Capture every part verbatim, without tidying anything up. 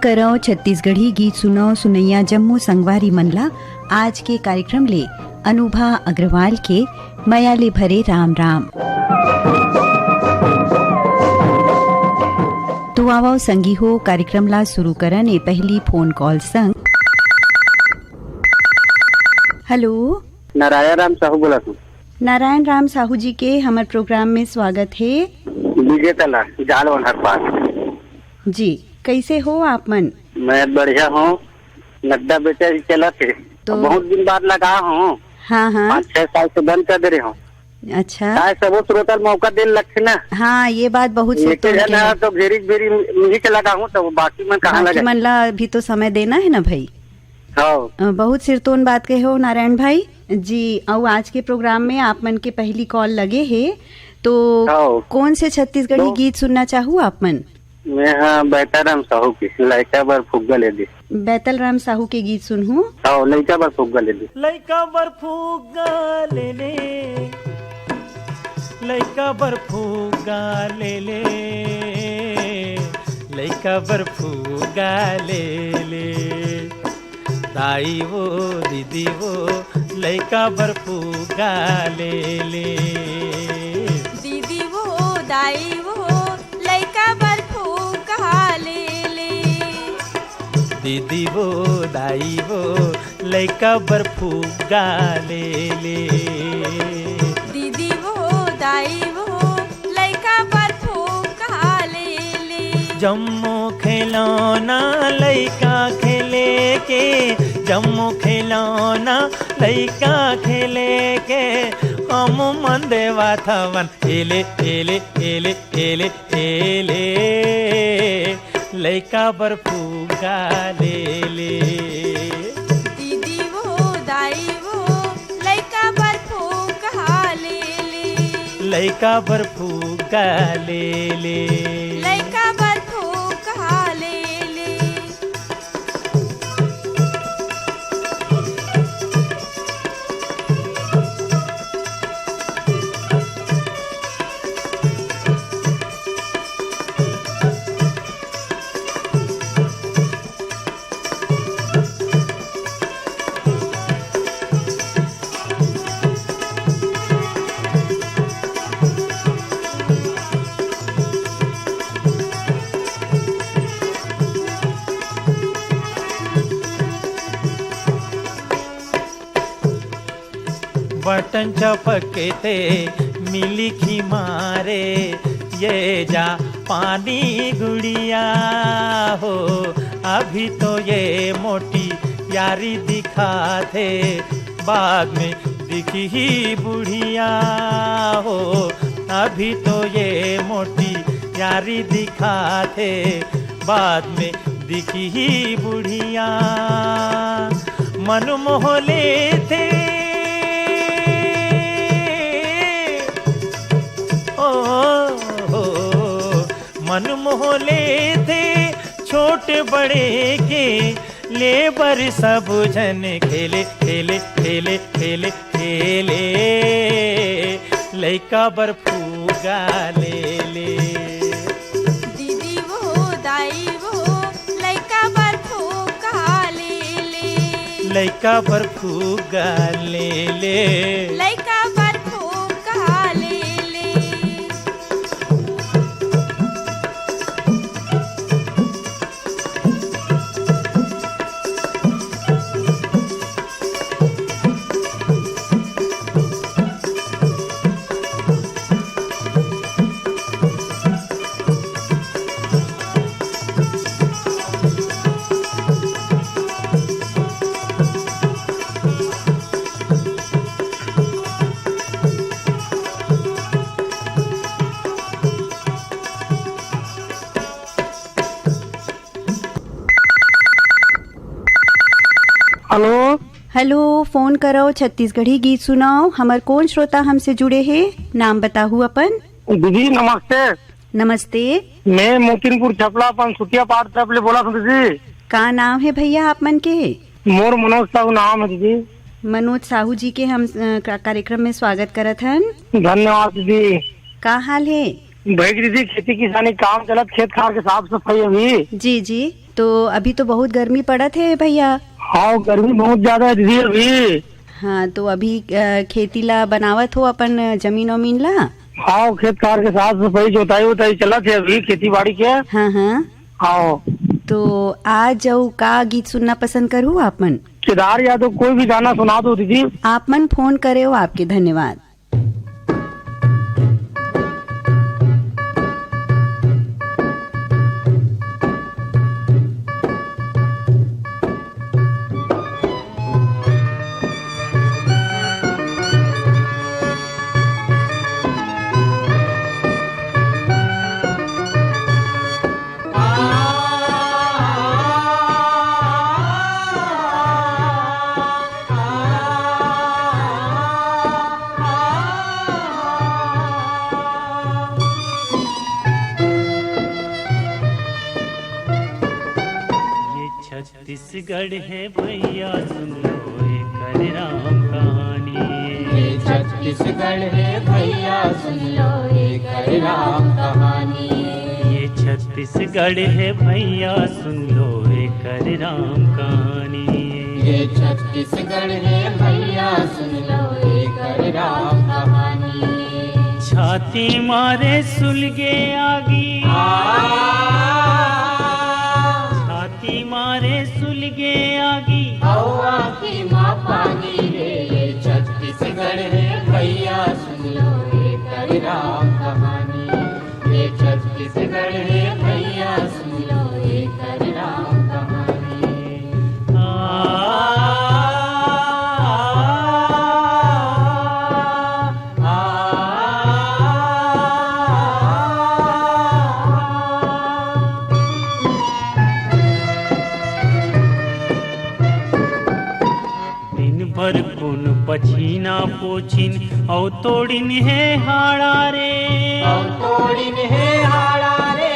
करव छत्तीसगढ़ी गीत सुनव सुनैया जम्मो संगवारी मन ला आज के कार्यक्रम ले अनुभा अग्रवाल के मया ले भरे राम राम। तो आवव संगी हो, कार्यक्रम ला शुरू करन ए पहली फोन कॉल संग। हेलो। नारायण राम साहू बोलत हूँ। नारायण राम साहू जी के हमर प्रोग्राम में स्वागत हे। विजेता ला जाल वनहर पार। जी, कैसे हो आप मन? मैं बढ़िया हूँ। नड्डा बेचा ही चलत हे। तो अब बहुत दिन बाद लगा हूँ। हाँ, हाँ। पाँच छह साल से बंद कर दे रहे हूँ। अच्छा। काय सबो श्रोता ल मौका देन लगथे ना। हाँ, ये बात बहुत एक सिरतोन झन के ह है। तो घेरी घेरी मिही के लगा हूँ, तो बाकी मन कहाँ बाकी लगे? मन ला भी तो समय देना है ना भाई। हाँ। अ, बहुत सिरतोन बात कहे हो नारायण भाई। जी, अउ आज के प्रोग्राम में आप मन के पहली कॉल लगे हे, तो हाँ। कौन से छत्तीसगढ़ी तो गीत सुनना चाहू आप मन? मैं हाँ बैताराम साहू के लइका बर फुग्गा ले दे। बैतल राम साहू के गीत सुनहूँ। हाँ, लइका बर फुग्गा ले दे। लइका बर फुग्गा ले ले, लइका बर फुग्गा ले ले, लइका बर फुग्गा ले ले। दाई वो, दीदी वो, लइका बर फुग्गा ले ले। दीदी वो, दाई वो, लइका बर फुग्गा ले ले। दीदी वो, दाई वो, लइका बर फुग्गा ले ले। दीदी वो, दाई वो, लइका बर फुग्गा ले ले। जम्मो खिलौना लइका खेले के, जम्मो खिलौना लइका खेले के, हम मन देवत हवन एले, एले, एले, एले, एले। लइका बर फुग्गा ले ले। दीदी वो, दाई वो, लइका बर फुग्गा ले ले। लइका बर फुग्गा ले ले। लइका बर फुग्गा ले ले। बटन चपकते मिली खी मारे, ये जा पानी गुड़िया हो। अभी तो ये मोटी यारी दिखाथे, बाद में दिखी ही बुढ़िया हो। अभी तो ये मोटी यारी दिखाथे, बाद में दिखी ही बुढ़िया। मन मोह लेथे, ओ हो, मन मोह लेथे छोट बड़े के, ले बर सब झन खेले, खेले, खेले, खेले, खेले। लइका बर फुग्गा ले ले। दीदी वो, दाई वो, लइका बर फुग्गा ले ले। लइका बर फुग्गा ले ले। लइका बर फुग्गा ले ले। हेलो। हेलो, फोन करव, छत्तीसगढ़ी गीत सुनाव। हमर कौन श्रोता हमसे जुड़े हे? नाम बताहू अपन। दीदी, नमस्ते। नमस्ते। मैं मोतिनपुर छपला, अपन सुतिया पार तरफ ले बोलत हूँ दीदी। का नाम है भैया आप मन के? मोर मनोज साहू नाम है दीदी। मनोज साहू जी के हम, अ, का-, कार्यक्रम में स्वागत करत हन। धन्यवाद दीदी। का हाल है? भाई दीदी, खेती किसानी काम चलत, खेत खार के साफ सफाई अभी। जी, जी। तो अभी तो बहुत गर्मी पड़त हे भैया। हाँ, गर्मी बहुत ज्यादा है दीदी अभी। हाँ, तो अभी, अ, खेती ला बनावत हो अपन जमीन वमीन ला? हाँ, खेत खार के साफ सफाई, जोताई वोताई चलत है अभी खेती बाड़ी के। हाँ, हाँ। हाँ। तो आज अउ का गीत सुनना पसंद करहू आप मन? केदार यादव, कोई भी गाना सुना दो दीदी। आप मन फोन करे हो, आपके धन्यवाद। ये छत्तीसगढ़ है भैया, सुन लो एकर राम कहानी। ये छत्तीसगढ़ है भैया, सुन लो एकर राम कहानी। ये छत्तीसगढ़ है भैया, सुन लो एकर राम कहानी। ये छत्तीसगढ़ है भैया, सुन लो एकर राम कहानी। छाती मारे सुलगे आगी। आ। छाती मारे सुलगे आगी। अउ आँखी मा पानी रे, ये छत्तीसगढ़ है भैया, सुन लो एकर राम कहानी। ये छत्तीसगढ़ है भैया, सुन लो एकर राम कहानी। आ, आ, आ, आ, दिन भर कोन पछीना पोछिन, अउ तोड़िन हे हाड़ा रे। अउ तोड़िन हे हाड़ा रे,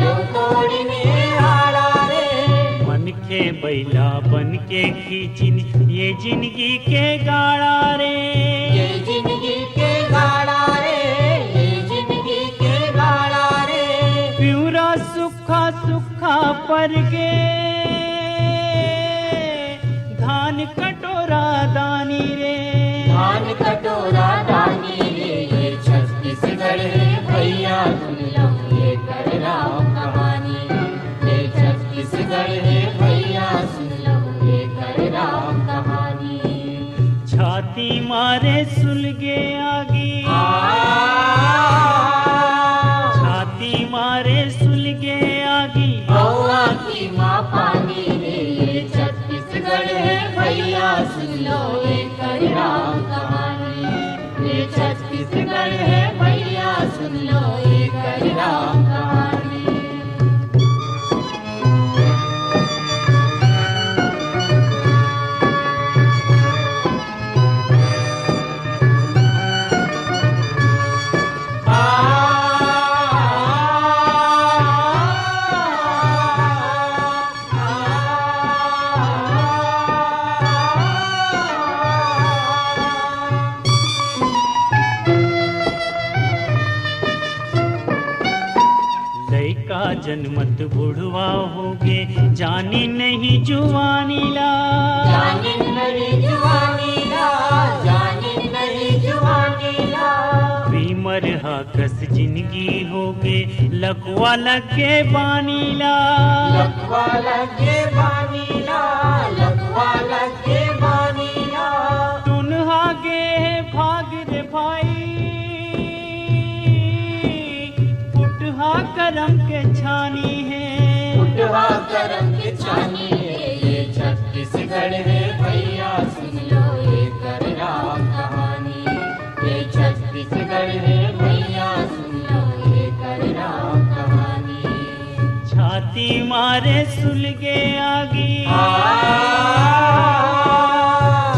अउ तोड़िन हे हाड़ा रे। मन के बइला बन के खींचिन, ये जिंदगी के गाड़ा रे। ये जिंदगी के गाड़ा रे, ये जिंदगी के गाड़ा रे। पिउरा सुखा सुखा पर गे, धान कटोरा दानी रे। धान कटोरा दानी रे, ये छत्तीसगढ़ है भैया, सुन लो एकर राम कहानी। ये छत्तीसगढ़ है भैया, सुन लो एकर राम कहानी। छाती मारे सुलगे आगी। आ। छाती मारे सुलगे आगी। अउ आँखी मा पानी रे, ये छत्तीसगढ़ है भैया, सुन लो एकर राम कहानी। ये छत्तीसगढ़ है भैया, सुन लो एकर राम कहानी। लइका जनमत बुढ़वा होगे, जानी नहीं जुआनी ला। जानी नहीं जुआनी ला, जानी नहीं जुआनी ला। बीमर हा कस जिंदगी होगे, लकवा लगे बानी ला। लकवा लगे बानी ला, लकवा लगे बानी ला। टुनहा गे हे भाग रे भाई, फुटहा करम के छानी हे। फुटहा करम के छानी हे, ये छत्तीसगढ़ हे भैया, सुन लो एकर राम कहानी। ये छत्तीसगढ़ हे भैया, सुन लो एकर राम कहानी। छाती मारे सुलगे आगी। आ।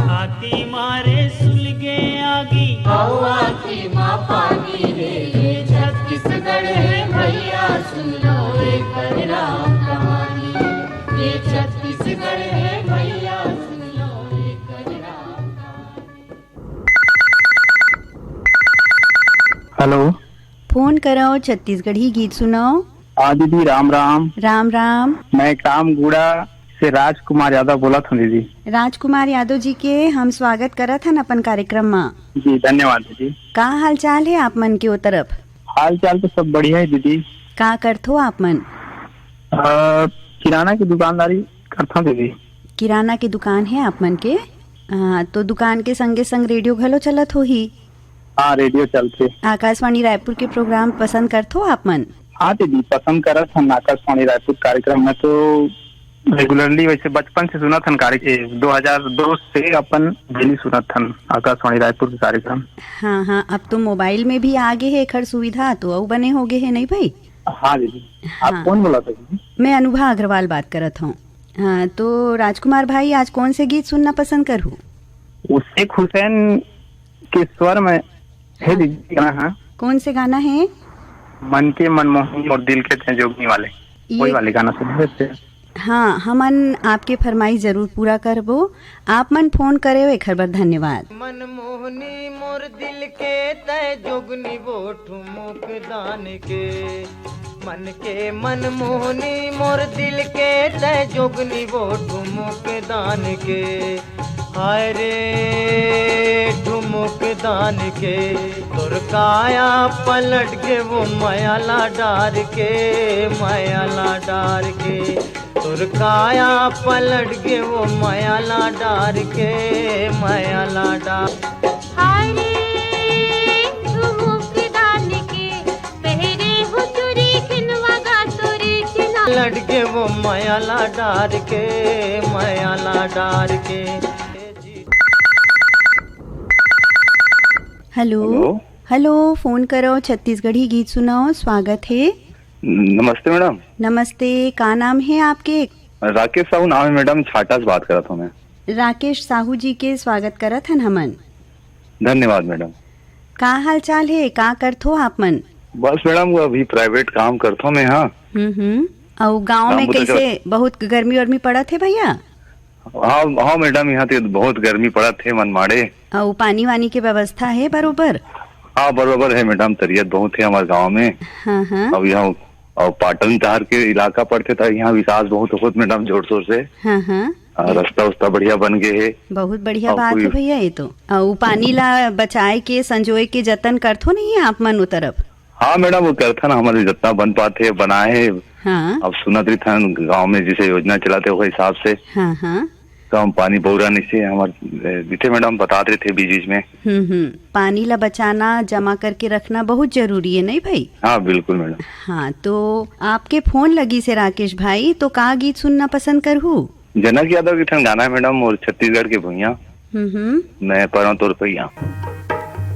छाती मारे सुलगे आगी। अउ आँखी मा पानी रे, ये छत्तीसगढ़ हे भैया, सुन लो एकर राम कहानी। ये छत्तीसगढ़ हे भैया, सुन लो एकर राम कहानी। हेलो। फोन करव, छत्तीसगढ़ी गीत सुनव। हाँ दीदी, राम राम। राम राम। मैं कामगुड़ा से राजकुमार यादव बोलत हूँ दीदी। राजकुमार यादव जी के हम स्वागत करत हन अपन कार्यक्रम मा। जी, धन्यवाद दीदी। का हालचाल हे आप मन के ओ तरफ? हालचाल तो सब बढ़िया हे दीदी। का करथो आप मन? अ, किराना की दुकानदारी करथों दीदी। किराना के दुकान हे आप मन के? हाँ, तो दुकान के संगे संग रेडियो घलो चलत होही? हाँ, रेडियो चलथे। आकाशवाणी रायपुर के प्रोग्राम पसंद करथो आप मन? हाँ दीदी, पसंद करत हन आकाशवाणी रायपुर कार्यक्रम। मैं तो रेगुलरली वैसे बचपन से सुनत हन, कार्य-, ए, दो हज़ार दो से अपन डेली सुनत हन आकाशवाणी रायपुर के कार्यक्रम। हाँ, हाँ, अब तो मोबाइल में भी आ गे हे एखर सुविधा, तो अउ बने हो गे हे, नहीं भाई? हाँ दीदी। आप हाँ। कौन बोलत हे दीदी? मैं अनुभा अग्रवाल बात करत हूँ। हाँ, तो राजकुमार भाई, आज कौन से गीत सुनना पसंद करहू? उस शेख हुसैन के स्वर में हे हाँ। दीदी गाना। हाँ, कौन से गाना हे? मन के मनमोहनी और दिल के तैं जोगनी वाले, ये वही वाले गाना सुन लेते हैं। हाँ, हमन आपके फरमाइश जरूर पूरा करबो। आप मन फोन करे हो, एखर बर धन्यवाद। मनमोहनी मोर दिल के तैं जोगनी वो ठुमुक दान के, मन के मनमोहनी मोर दिल के तैं जोगनी वो ठुमुक दान के। हाय रे ठुमुक दान के, तोर काया पलट के वो मयाला डार के, मयाला डार के। तोर काया पलट गे वो मयाला डार के, मयाला डार। हाय रे, ठुमुक दान के, पहरे हो चूरी खिनवा गा तोरी चिना। लट गे वो मयाला डार के, मयाला डार के। हेलो। हेलो। हेलो, फोन करो, छत्तीसगढ़ी गीत सुनाओ, स्वागत हे। नमस्ते मैडम। नमस्ते, का नाम हे आपके? राकेश साहू नाम हे मैडम, छाटा से बात करत हूँ मैं। राकेश साहू जी के स्वागत करत हन हमन। धन्यवाद मैडम। का हाल चाल हे, का करथो आप मन? बस मैडम, वो अभी प्राइवेट काम करथो मैं, हाँ। हम्म, हम्म। अउ गाँव में कैसे, बहुत गर्मी वर्मी पड़त हे भैया? हाँ, हाँ मैडम, यहाँ तो बहुत गर्मी पड़त हे मनमाड़े। अउ पानी वानी के व्यवस्था हे बरोबर? हाँ, बरोबर हे मैडम, तरियत बहुत हे हमारे गाँव में। हाँ, हाँ। अब यहाँ, और पाटन तहर के इलाका पड़थे, त यहाँ विकास बहुत होत मैडम, जोर शोर से। हाँ, हाँ। हाँ, ये रस्ता उस्ता बढ़िया बन गए हे। बहुत बढ़िया और बात कोई हे भैया, ये तो। अउ पानी ला बचाए के, संजोए के जतन करथो नहीं आप मन ओ तरफ? हाँ मैडम, वो करथन, हमारे जितना बन पाथे बनाए हे। हाँ। अब सुनत रहिथन गाँव में जैसे योजना चलाथे, वो हिसाब से। हाँ, हाँ। कम पानी बउरा नहीं से हमार, ए, जिथे मैडम बतात रहिथे बीच बीच में। हम्म, हम्म। पानी ला बचाना, जमा करके रखना बहुत जरूरी हे, नहीं भाई? हाँ, बिल्कुल मैडम। हाँ, तो आपके फोन लगी से राकेश भाई, तो का गीत सुनना पसंद करहू? जनक यादव के ठन गाना हे मैडम, और छत्तीसगढ़ के भुइयां। हम्म, हम्म। मैं परौं तोर पैया।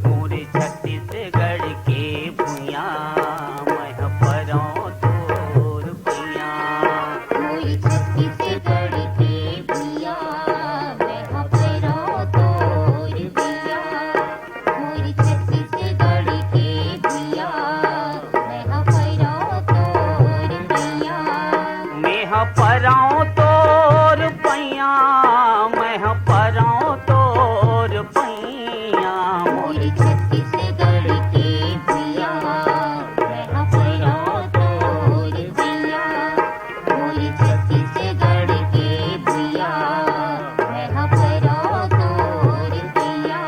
मोरे छत्तीसगढ़ के भुइयां, मैं ह परौं तोर पैया। मोरे छत्तीसगढ़ के भुइयां, मैं ह परौं तोर पैया। मोरे छत्तीसगढ़ के भुइयां, मैं ह परौं तोर पैया। मैं ह परौं तोर पैया, मैं ह परौं तोर पैया। मोर छत्तीसगढ़ के भुइयां, मैं ह परौं तोर पैया। मोर छत्तीसगढ़ के भुइयां, मैं ह परौं तोर पैया।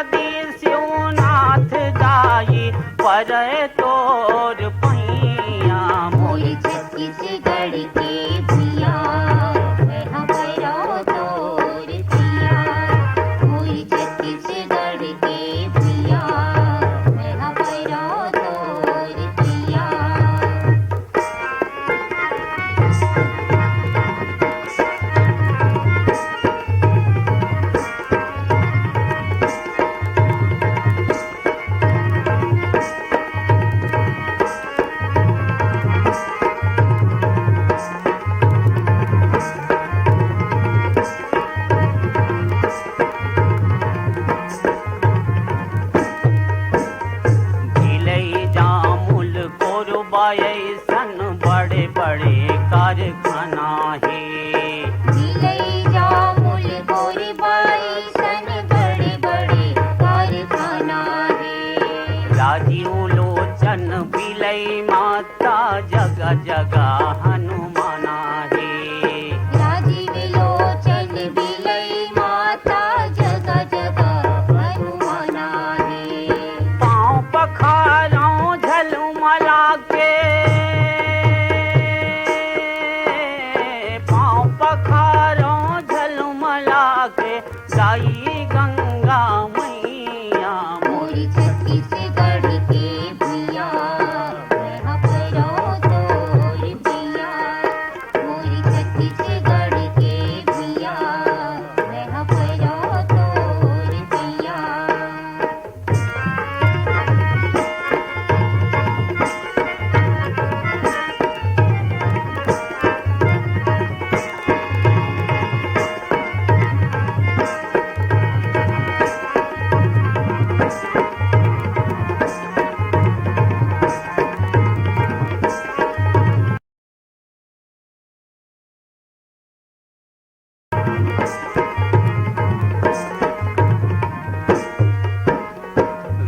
शिवनाथ दाई परे तोर पैया। मोर छत्तीसगढ़ के भुइया, मैं ह पैरा तोर पैया। मोर छत्तीसगढ़ के भुइया, मैं ह पैरा तोर पैया। भिलई जामुल कोरबा अइसन बड़े बड़े कारखाना हे। भिलई जामुल कोरबा अइसन बड़े बड़े कारखाना हे। राजीव लोचन भिलई माता जगह जगह हनुमाना हे। राजीव लोचन भिलई माता जगह जगह हनुमाना हे। पाँव पखारौं झलमला के, पाँव पखारौं झलमला के, दाई गंगा मैया। मोर छत्तीसगढ़ के भुइया, मैं ह पैरा तोर पैया। मोर छत्तीसगढ़ के भुइया, मैं ह पैरा तोर पैया।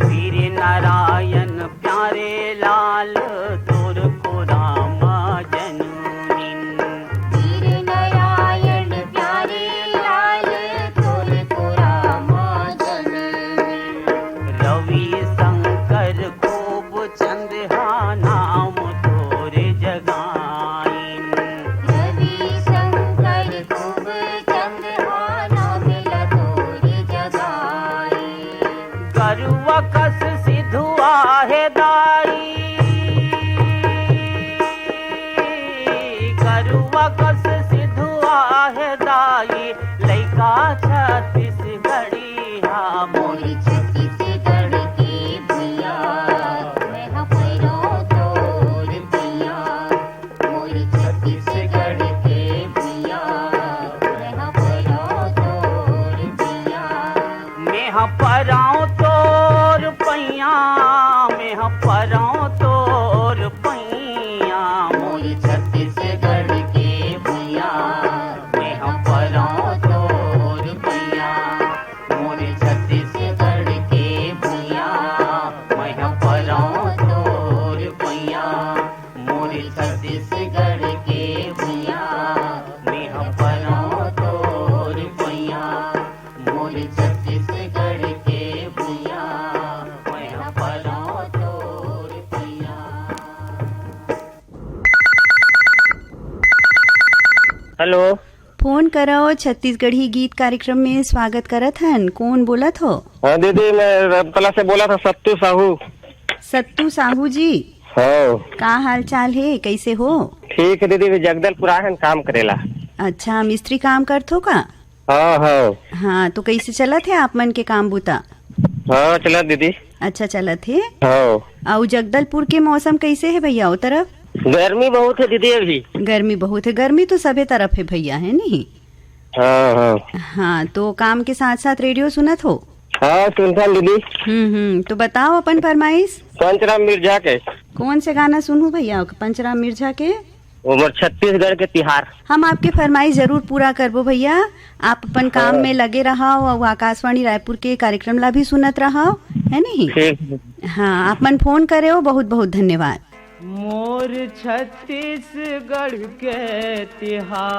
वीर नारायण प्यारे लाल तोर कोरा मा जनमिन। वीर नारायण प्यारे लाल तोर कोरा मा जनमिन। रवि शंकर खूब चंद हा नाम तोर जगाइन। रवि शंकर खूब चंद हा नाम ला तोर जगाइन। गरुवा कस सिधु आहे दाई, गरुवा कस सिधु आहे दाई, लइका छत्तीसगढ़िया। मोर छत्तीसगढ़ के भुइया, मैं ह पैरा तोर पैया। मोर छत्तीसगढ़ के भुइया, मैं ह पैरा तोर पैया। मैं ह पैरा तोर पैया, मैं ह पैरा तोर पैया। मोर छत्तीसगढ़ के भुइया, मैं ह पैरा तोर पैया। मोर छत्तीसगढ़ के भुइया, मैं ह पैरा तोर पैया। मोर छत्तीसगढ़ के भुइया, मैं ह पैरा तोर पैया। मोर छत्तीसगढ़ के भुइया, मैं ह पैरा तोर पैया। हेलो। फोन करव छत्तीसगढ़ी गीत कार्यक्रम में स्वागत करत हन। कोन बोलत हो? हाँ दीदी, मैं रमतला से बोलत हँव, सत्तू साहू। सत्तू साहू जी? हाँ। का हाल चाल हे, कइसे हो? ठीक हे दीदी, मैं जगदलपुर आए हन काम करे ला। अच्छा, मिस्त्री काम करथो का? हाँ, हाँ। हाँ, तो कइसे चलत हे आप मन के काम बूता? हाँ, चलत दीदी। अच्छा चलत हे। हाँ। अउ जगदलपुर के मौसम कइसे हे भैया, ओ तरफ? गर्मी बहुत हे दीदी अभी। गर्मी बहुत हे, गर्मी तो सभे तरफ हे भैया, हे नहीं? हाँ, हाँ। हाँ, तो काम के साथ साथ रेडियो सुनत हो? हाँ, सुनथन दीदी। हम्म, हम्म, तो बताओ अपन फरमाइश। पंचराम मिर्जा के। कौन से गाना सुनहूँ भैया, पंचराम मिर्जा के? वो मोर छत्तीसगढ़ के तिहार। हम आपके फरमाइश जरूर पूरा करबो भैया। आप अपन काम हाँ। में लगे रहो अउ आकाशवाणी रायपुर के कार्यक्रम ला भी सुनत रहो, है नहीं? ठीक। हाँ, आप मन फोन करे हो, बहुत बहुत धन्यवाद। मोर छत्तीसगढ़ के तिहार।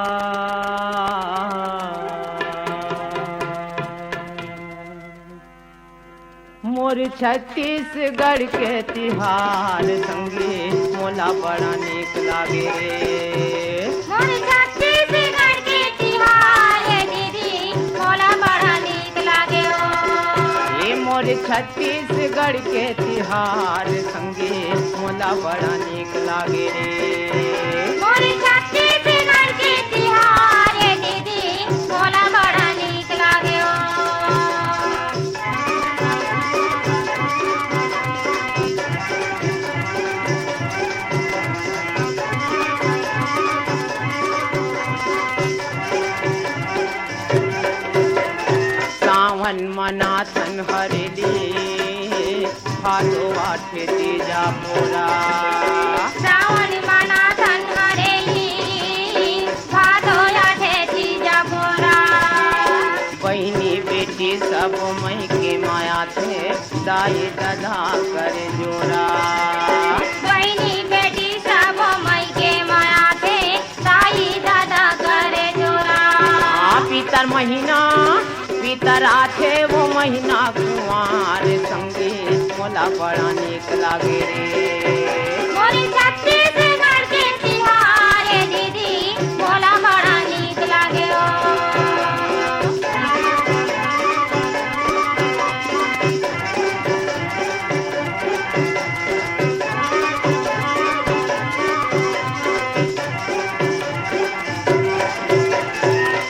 मोर छत्तीसगढ़ के तिहार संगी मोला बड़ा नीक लागे रे। मोर छत्तीसगढ़ के तिहार ए दीदी मोला बड़ा नीक लागे ओ। ए मोर छत्तीसगढ़ के तिहार संगी मोला बड़ा नीक लागे रे। मोर छत्तीसगढ़ के तिहार ए दीदी मोला बड़ा नीक लागे ओ। सावन मनाथन हरेली, भादो आठे तीजा मोरा। सावन मनाथन हरेली, भादो आठे तीजा मोरा। बहिनी बेटी सब मइके माया थे, दाई ददा कर जोरा। बहिनी बेटी सब मइके माया थे, दाई ददा कर जोरा। आ, पितर महीना, पितर आथे वो महीना कुंवार संगी, मोला बड़ा नीक लागे रे। मोर छत्तीसगढ़ के तिहार ए दीदी, मोला बड़ा नीक लागे ओ।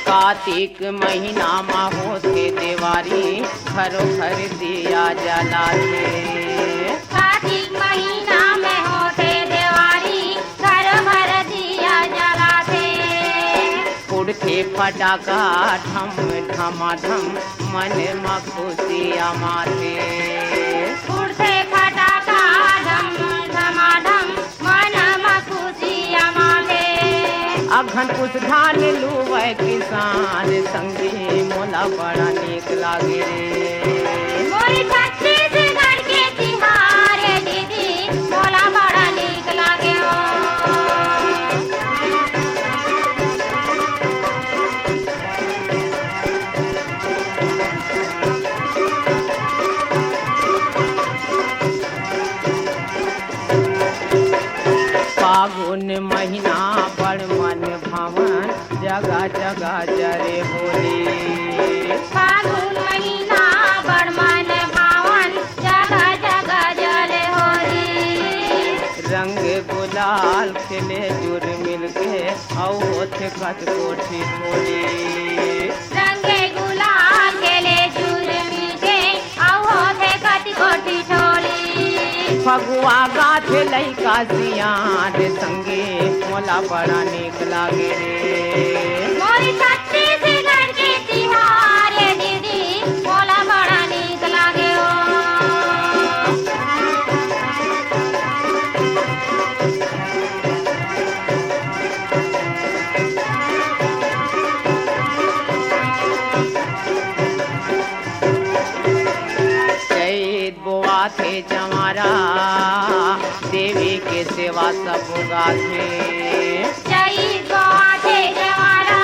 कातिक महीना म होथे देवारी, घरो घर दिया जलाथे। कातिक महीना में होथे देवारी, घरो घर दिया जलाथे। उड़थे फटाका ढम ढमाढम, मन म खुशी अमाथे। उड़थे फटाका ढम ढमाढम, मन म खुशी अमाथे। अघन पुस धान लुवय किसान संगी, मोला बड़ा नीक लागे रे। मोर छत्तीसगढ़ के तिहार ए दीदी, मोला बड़ा नीक लागे ओ। फागुन महीना बड़ मन भावन, जगा जगा जरे होली। फागुन महीना बड़ मन भावन, जगा जगा जरे होली। रंग गुलाल खेले जुर मिलके, अउ होथे कत कोठी ठोली। रंग गुलाल खेले जुर मिलके, अउ होथे कत कोठी ठोली। फगुआ गाथे लइका सियान संगी, मोला बड़ा नीक लागे रे। मोर छत्तीसगढ़ के तिहार ए दीदी, मोला बड़ा नीक लागे ओ। चैत बोआथे जंवारा, देवी के सेवा सब गाथे। चैत बोआथे जंवारा,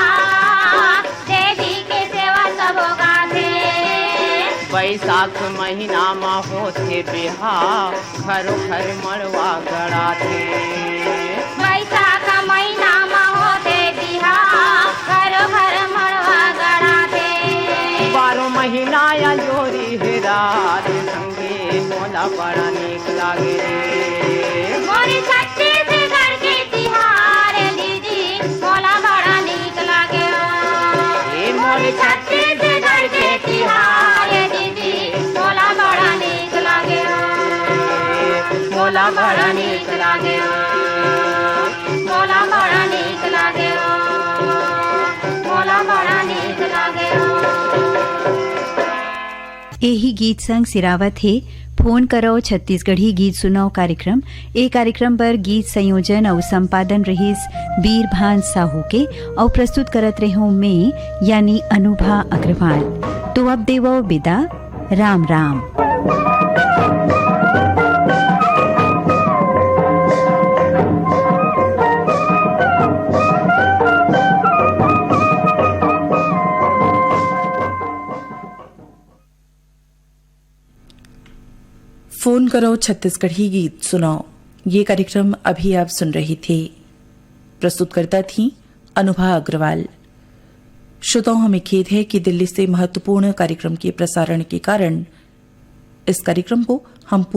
देवी के सेवा सब गाथे। बैसाख महीना म होथे बिहाव, घरो घर मड़वा गड़ाथे। बैसाख महीना म होथे बिहाव, घरो घर मड़वा गड़ाथे। बारो महीना या जोरी हे रात संगी, मोला बड़ा नीक लागे रे। मोर छत्तीसगढ़ के तिहार ए दीदी, मोला बड़ा नीक लागे ओ। ए मोर छत्तीसगढ़ के तिहार ए दीदी, मोला बड़ा नीक लागे ओ। मोला बड़ा नीक लागे ओ। मोला बड़ा नीक लागे ओ। मोला बड़ा नीक लागे ओ। एही गीत संग सिरावत हे फोन करव छत्तीसगढ़ी गीत सुनव कार्यक्रम। ए कार्यक्रम बर गीत संयोजन अउ संपादन रहिस बीरभान साहू के अउ प्रस्तुत करत रेहों मैं यानी अनुभा अग्रवाल। तो अब देवव बिदा, राम राम। फोन करो, छत्तीसगढ़ी गीत सुनाओ। ये कार्यक्रम अभी आप सुन रहे थे। प्रस्तुतकर्ता थी अनुभा अग्रवाल। श्रोताओं, हमें खेद है कि दिल्ली से महत्वपूर्ण कार्यक्रम के प्रसारण के कारण इस कार्यक्रम को हम पूरा